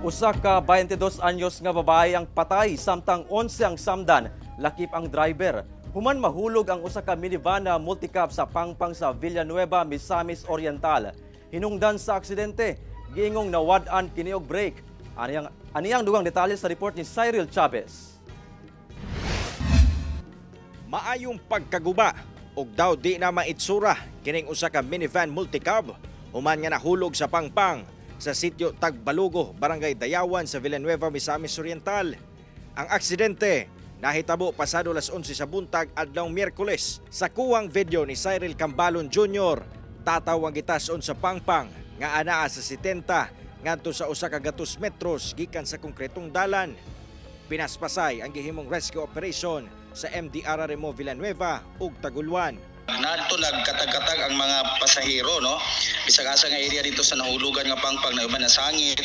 Usa ka 22 anyos nga babae ang patay samtang 11 ang samdan, lakip ang driver, human mahulog ang usa ka minivan na multicab sa pangpang sa Villanueva, Misamis Oriental. Hinungdan sa aksidente, giingong nawad-an kini og brake. Aniyang dugang detalye sa report ni Cyril Chavez. Maayong pagkaguba ug daw di na maitsura kining usa ka minivan multicab human nga nahulog sa pangpang sa sitio Tagbalugo, Barangay Dayawan sa Villanueva, Misamis Oriental. Ang aksidente nahitabo pasado las 11 sa buntag adlaw Miyerkules. Sa kuwang video ni Cyril Cambalon Jr., tataw ang gitason sa pangpang nga anaa sa 70 ngadto sa 100 metros gikan sa konkretong dalan. Pinaspasay ang gihimong rescue operation sa MDRRMO Villanueva ug Taguluan. Naadto nagkatag-katag ang mga pasahero, no, bisag asa nga area dito sa nahulugan nga pangpang na uban nasangit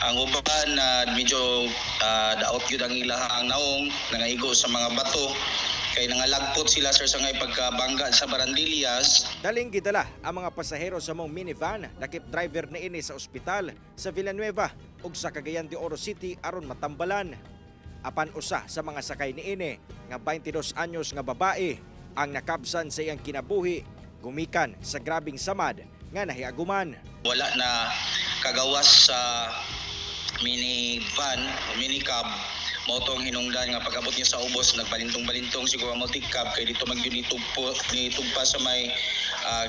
ang uban na medyo daot gyud ang ilahang naong, nangaigo sa mga bato kay nangalagpot sila, sir, sa ngay pagkabangga sa barandillas. Daling gidala ang mga pasahero sa mong minivan lakip driver niini sa ospital sa Villanueva ug sa Cagayan de Oro City aron matambalan. Apan usa sa mga sakay niini nga 22 anyos nga babae ang nakabsan sa iyang kinabuhi gumikan sa grabing samad nga nahiaguman. Wala na kagawas sa minivan o minicab, mao tong hinungdan nga pag-abot niya sa ubos, nagbalintong-balintong siguro ang multicab kay dito magyud nitugpa sa may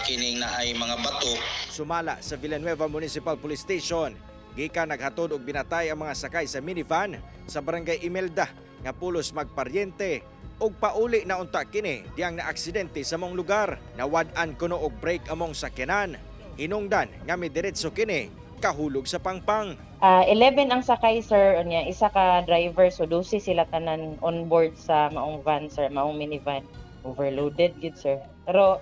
kining naay mga bato. Sumala sa Villanueva Municipal Police Station, gikan naghatod og binatay ang mga sakay sa minivan sa Barangay Imelda nga pulos magparyente ug pauli na unta kini diyang naaksidente sa mong lugar. Nawad-an kuno og brake among sakyanan. Hinungdan nga midiretso kini kahulog sa pangpang. 11 ang sakay, sir, unya isa ka driver, so 12 sila tanan on board sa maong van, sir, maong minivan. Overloaded gid, sir. Pero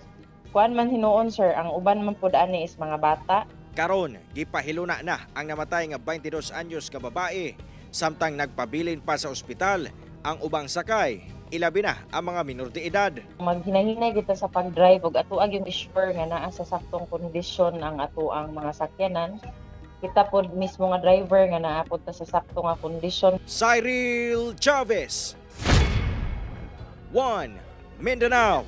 kuan man hinuon, sir, ang uban man pud ani is mga bata. Karon gipahiluna na ang namatay nga 22 anyos nga babae samtang nagpabilin pa sa ospital ang ubang sakay, ilabi na ang mga minor de edad. Maghinahinay kita sa pag-drive ug ato yung sure nga naa sa saktong kondisyon ang atoang mga sakyanan. Kita pod mismo nga driver nga naa pod ta sa sakto nga kondisyon. Cyril Chavez, 1 Mindanao.